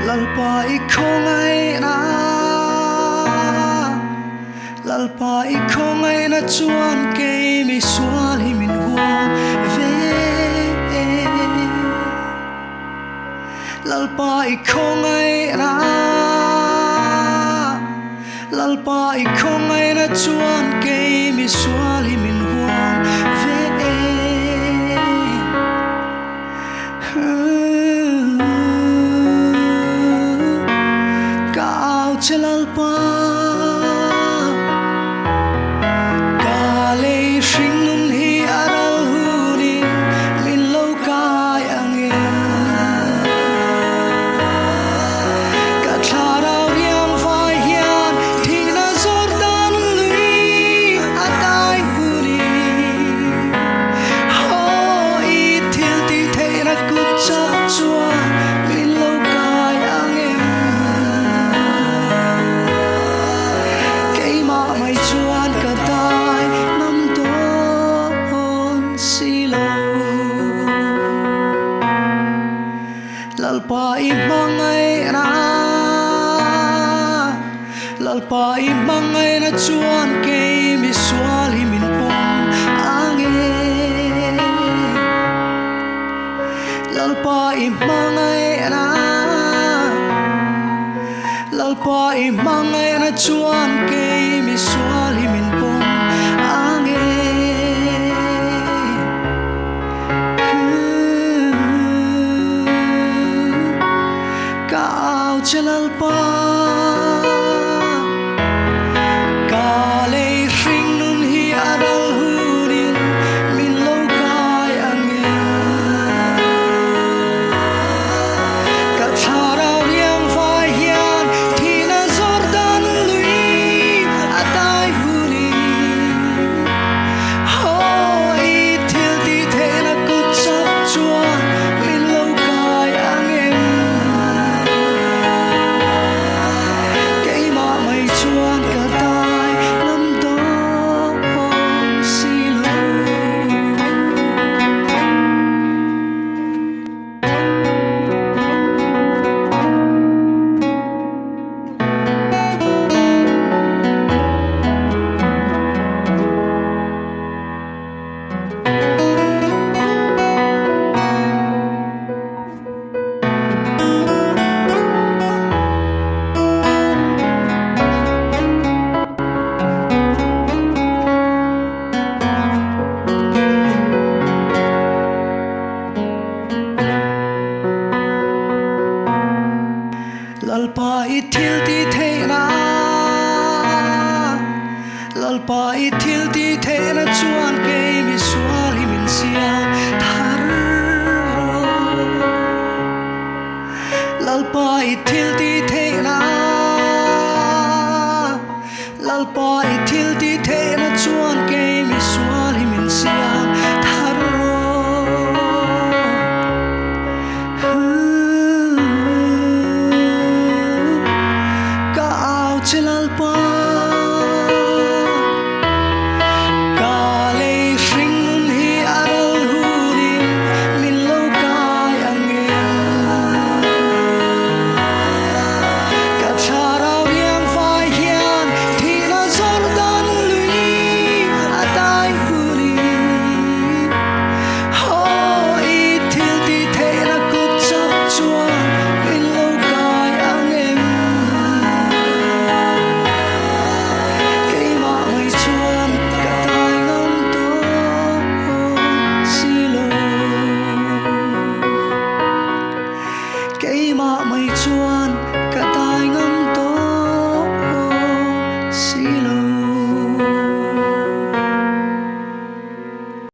Lalpa i khawngaihna Lalpa i khawngaihna chuan kei mi sual hi min huam ve Lalpa i khawngaihna Lalpa i khawngaihna chuan kei mi sual hi min huam ve Ka au che Lalpa Ka lei hringnun hi a ral hunin min lo kai ang e. Ka thlarau riang vai hian thihna Jordan lui a tai hunin haw i thil tih theihna kut chak chuan min lo kai ang em. Keimah mai chuan ka dai ngam dawn si lo. Lalpa i hmangaihna Lalpa i hmangaihna chuan kei mi sual hi min pawm ang e. Lalpa i hmangaihna Lalpa i hmangaihna chuan kei mi sual hi min pawm ang e. Ka au che Lalpa Ka lei hring nun hi a ral hunin min lo kai ang e. Ka thlarau riang vai hian thihna Jordan lui a tai hunin Haw i thil tih theihna kut chak chuan min lo kai ang em? Keimah mai chuan ka dai ngam dawn si lo. Lalpa i thil ti theihna Lalpa i thil ti theihna chuan